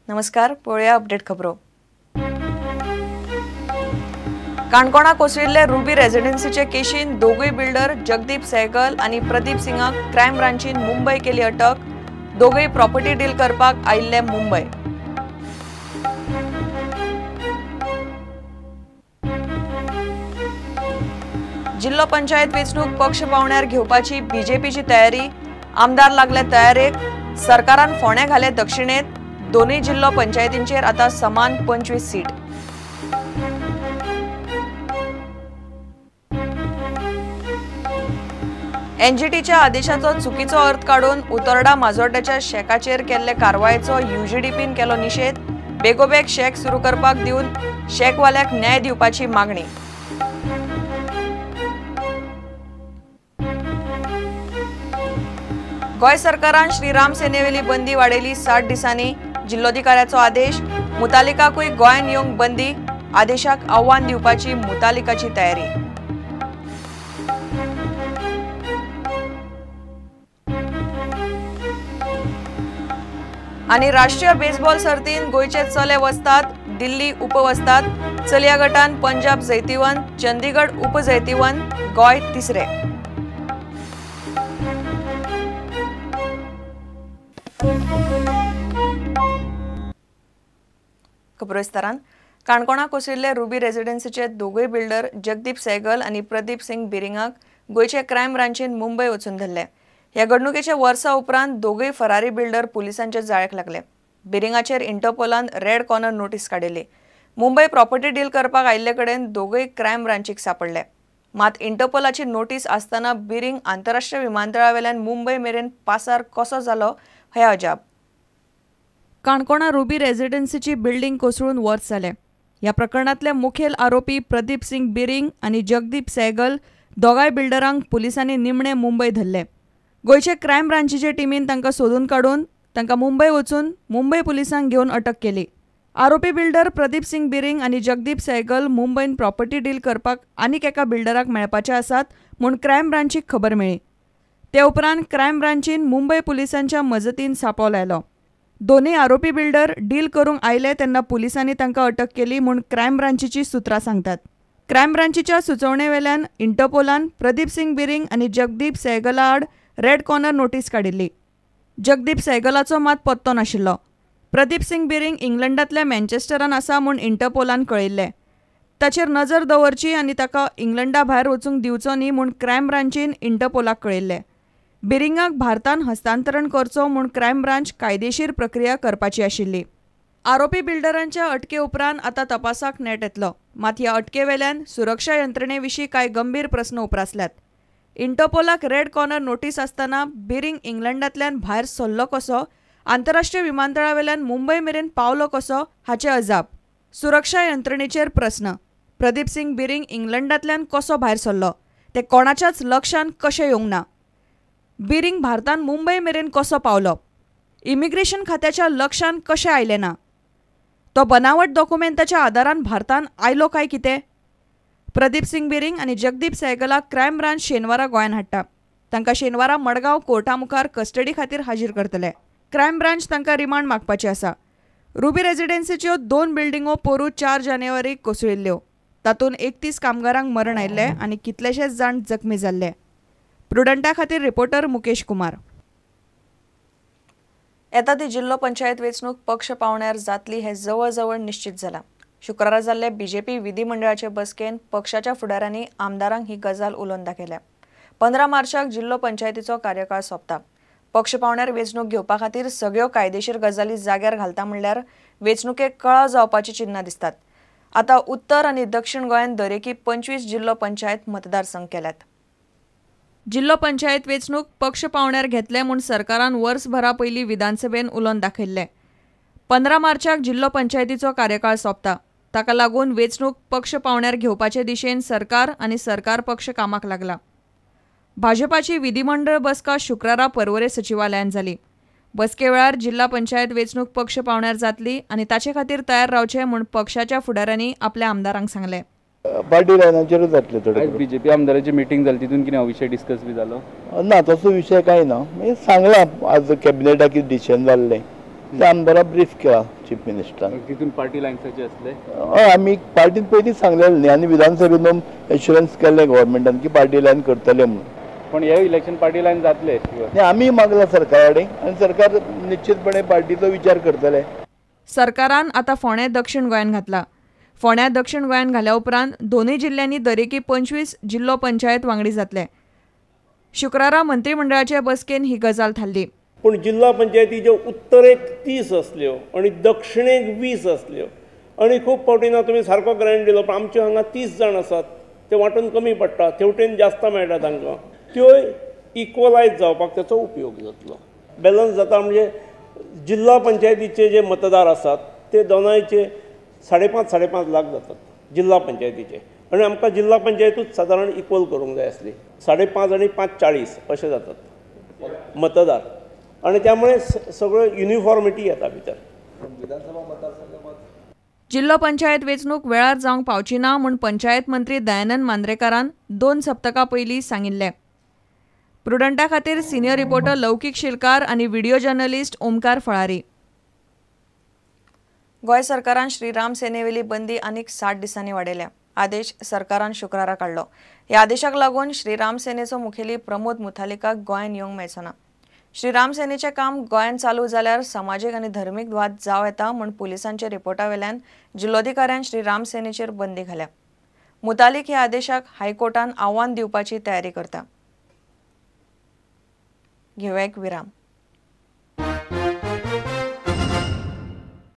नमस्कार, पळोवया अपडेट खबरो. काणकोणा कोसळिल्ले रुबी रेजिडेन्सीचे केशीन दोगूय बिल्डर जगदीप सहगल आनी प्रदीप सिंगाक क्रायम ब्रांचीन मुंबय केली अटक. दोगूय प्रॉपर्टी डील करपाक आयिल्ले मुंबय. जिल्लो पंचायत वेंचणूक पक्ष पावण्यार घेवपाची बीजेपीची तयारी. आमदार लागले तयारेक. सरकारान फोंडे घाले दक्षिणेत. दोनूय जिल्लो पंचायतींचेर आता समान 25 सीट. एनजीटीच्या आदेशाचो चुकीचो अर्थ काडून उतोर्डा माजोड्ड्याच्या शॅकाचेर केल्ले कारवायेचो यूजीडीपीन केलो निशेध. बेगोबेग शॅक सुरू करपाक दिवन शॅकवाल्याक न्याय दिवपाची मागणी. गोंय सरकारान श्रीराम सेनेवेली बंदी वाडयली 60 दिसांनी. जिल्लोधिकाऱ्याचो आदेश. मुतालिकाकूय गोंयांत येवंक बंदी. आदेशाक आव्हान दिवपाची मुतालिकाची तयारी. आनी राष्ट्रीय बेसबॉल सर्तीन गोंयचे चले वचतात दिल्ली उपवसतात. चलया गटान पंजाब जैतिवंत, चंदीगड उपजैतिवंत, गोंय तिसरे. खबरो विस्तारान. काणकोणा कोसळिल्ले रुबी रेजिडेन्सीचे दोगूय बिल्डर जगदीप सहगल आनी प्रदीप सिंग बिरिंगाक गोंयचे क्रायम ब्रांचीन मुंबय वचून धरले. ह्या घडणुकेच्या वर्सा उपरांत दोगूय फरारी बिल्डर पुलिसांच्या जाळ्याक लागले. बिरिंगाचेर इंटरपोलान रेड कॉर्नर नोटीस काडिल्ली. मुंबय प्रॉपर्टी डील करपाक आयिल्ले कडेन दोगूय क्रायम ब्रांचीक सापडले. मात इंटरपोलाची नोटीस आसतना बिरिंग आंतरराष्ट्रीय विमानतळावेल्यान मुंबय मेरेन पासार कसो जालो हें अजाप. काणकोणा रुबी रेजिडेन्सीची बिल्डींग कोसळून वर्स जालें. ह्या प्रकरणांतले मुखेल आरोपी प्रदीप सिंग बिरिंग आनी जगदीप सहगल दोगांय बिल्डरांक पुलिसांनी निमणे मुंबय धरले. गोंयचे क्रायम ब्रांचीचे टिमीन तांकां सोदून काडून तांकां मुंबय वचून मुंबय पुलिसांक घेवन अटक केली. आरोपी बिल्डर प्रदीप सिंग बिरिंग आनी जगदीप सहगल मुंबयन प्रॉपर्टी डील करपाक आनीक एका बिल्डराक मेळपाचे आसात म्हूण क्रायम ब्रांचीक खबर मेळ्ळी. ते उपरांत क्रायम ब्रांचीन मुंबय पुलिसांच्या मजतीन सांपळो लायलो. दोनूय आरोपी बिल्डर डील करूंक आयले तेन्ना पुलिसांनी तांकां अटक केली म्हूण क्रायम ब्रांचीची सुत्रां सांगतात. क्रायम ब्रांचीच्या सुचोवणे वेल्यान इंटरपोलान प्रदीप सिंग बिरिंग आनी जगदीप सहगला आड रेड कॉर्नर नोटीस काडिल्ली. जगदीप सहगलाचो मात पत्तो नाशिल्लो. प्रदीप सिंग बिरिंग इंग्लंडांतल्या मँचेस्टरान आसा म्हूण इंटरपोलान कळयिल्लें. ताचेर नजर दवरची आनी ताका इंग्लंडा भायर वचूंक दिवचो न्ही म्हूण क्रायम ब्रांचीन इंटरपोलाक कळयिल्लें. बिरिंगाक भारतान हस्तांतरण करचो म्हूण क्रायम ब्रांच कायदेशीर प्रक्रिया करपाची आशिल्ली. आरोपी बिल्डरांच्या अटके उपरांत आतां तपासाक नेट येतलो. मात ह्या अटकेवेल्यान सुरक्षा यंत्रणे विशीं कांय गंभीर प्रस्न उप्रासल्यात. इंटरपोलाक रेड कॉर्नर नोटीस आसतना बिरिंग इंग्लंडांतल्यान भायर सरलो कसो, आंतरराष्ट्रीय विमानतळावेल्यान मुंबय मेरेन पावलो कसो हाचें अजाप. सुरक्षा यंत्रणेचेर प्रस्न. प्रदीप सिंग बिरिंग इंग्लंडांतल्यान कसो भायर सरलो तें कोणाच्याच लक्षांत कशें येवंक ना. बिरिंग भारतान मुंबय मेरेन कसो पावलो, इमिग्रेशन खात्याच्या लक्षांत कशें आयलें ना, तो बनावट डॉक्युमेंटाच्या आदारान भारतान आयलो काय कितें. प्रदीप सिंग बिरिंग आनी जगदीप सहगलाक क्रायम ब्रांच शेनवारा गोंयांत हाडटा. तांकां शेनवारा मडगांव कोर्टा मुखार कस्टडी खातीर हाजीर करतले. क्रायम ब्रांच तांकां रिमांड मागपाची आसा. रुबी रेजिडेन्सीच्यो 2 बिल्डिंगो पोरूं 4 जानेवारीक कोसळिल्ल्यो. तातूंत 31 कामगारांक मरण आयिल्लें आनी कितलेशेच जाण जखमी जाल्ले. प्रुडंटा खातीर रिपोर्टर मुकेश कुमार. येता ती जिल्लो पंचायत वेंचणूक पक्ष पावण्यार जातली हें जवळजवळ निश्चित जालां. शुक्रारा जाल्ले बीजेपी विधिमंडळाचे बसकेन पक्षाच्या फुडाऱ्यांनी आमदारांक ही गजाल उलोवन दाखयल्या. 15 मार्चाक जिल्लो पंचायतीचो कार्यकाळ सोंपता. पक्ष पावण्यार वेंचणूक घेवपा खातीर सगळ्यो कायदेशीर गजाली जाग्यार घालता म्हणल्यार वेंचणुकेक कळाव जावपाची चिन्नां दिसतात. आतां उत्तर आनी दक्षिण गोंयांत दरेकी 25 जिल्लो पंचायत मतदारसंघ केल्यात. जिल्लो पंचायत वेंचणूक पक्ष पावण्यार घेतले म्हूण सरकारान वर्सभरा पयलीं विधानसभेन उलोवन दाखयल्लें. 15 मार्चाक जिल्लो पंचायतीचो कार्यकाळ सोंपता. ताका लागून वेंचणूक पक्ष पावण्यार घेवपाचे दिशेन सरकार आनी सरकार पक्ष कामाक लागला. भाजपाची विधिमंडळ बसका शुक्रारा पर्वरे सचिवालयांत जाली. बसके वेळार जिल्हा पंचायत वेंचणूक पक्ष पावण्यार जातली आनी ताचे खातीर तयार रावचें म्हूण पक्षाच्या फुडाऱ्यांनी आपल्या आमदारांक सांगलें. पार्टी लायनाचेरूच जातले थोडे. बीजेपी आमदाराची मिटींग जाली तितून कितें विशय डिस्कस बी जालो ना? तसो विशय कांय ना. सांगलां आज कॅबिनेटाक कितें डिसिजन जाल्लें तें आमदाराक ब्रीफ केला चीफ मिनिस्टरान. तितून पार्टी लायन्साचे आसले? हय, आमी पार्टीन पयलींच सांगलेलें न्ही आनी विधानसभेन एश्युरन्स केल्लें गव्हर्मेंटान की पार्टी लायन करतले म्हणून. पण हे इलेक्शन पार्टी लायन जातले? न्ही, आमी मागला सरकारा कडेन आनी सरकार निश्चितपणे पार्टीचो विचार करतले. सरकारान आतां फोंडें दक्षिण गोंयान घातला. फोंड्या दक्षिण गोंयान घाल्या उपरांत दोनूय जिल्ल्यांनी दरेकी 25 जिल्लो पंचायत वांगडी जातले. शुक्रारा मंत्रिमंडळाचे बसकेन ही गजाल थारली. पूण जिल्हा पंचायतीच्यो उत्तरेक 30 आसल्यो आनी दक्षिणेक 20 आसल्यो आनी खूब फावटी ना तुमी सारको ग्रँट दिलो, पण आमच्यो हांगा 30 जाण आसात, ते वांटून कमी पडटा, तेवटेन जास्त मेळटा तांकां. त्योय इक्वलायज जावपाक ताचो उपयोग जातलो. बॅलन्स जाता म्हणजे जिल्हा पंचायतीचे जे मतदार आसात ते दोनांयचे 5.5 5.5 लाख जातात जिल्हा पंचायतीचे, आनी आमकां जिल्हा पंचायतूच सादारण इक्वल करूंक जाय आसली. 5.5 आनी 5.40 अशे जातात मतदार आनी त्यामुळे सगळं युनिफॉर्मिटी येता भितर. जिल्लो पंचायत वेंचणूक वेळार जावंक पावची ना म्हूण पंचायत मंत्री दयानंद मांद्रेकारान 2 सप्तकां पयलीं सांगिल्लें. प्रुडंटा खातीर सिनियर रिपोर्टर लौकीक शिलकार आनी व्हिडिओ जर्नलिस्ट ओमकार फळारी. गोंय सरकारान श्रीराम सेनेवेली बंदी आनीक 60 दिसांनी वाडयल्या. आदेश सरकारान शुक्रारा काडलो. ह्या आदेशाक लागून श्रीराम सेनेचो मुखेली प्रमोद मुथालिकाक गोंयांत येवंक मेळचो ना. श्रीराम सेनेचें काम गोंयांत चालू जाल्यार समाजीक आनी धर्मीक वाद जावं येता म्हूण पुलिसांच्या रिपोर्टा वेल्यान जिल्लोधिकाऱ्यान श्रीराम सेनेचेर बंदी घाल्या. मुतालिक ह्या आदेशाक हायकोर्टान आव्हान दिवपाची तयारी करता. घेवया एक विराम.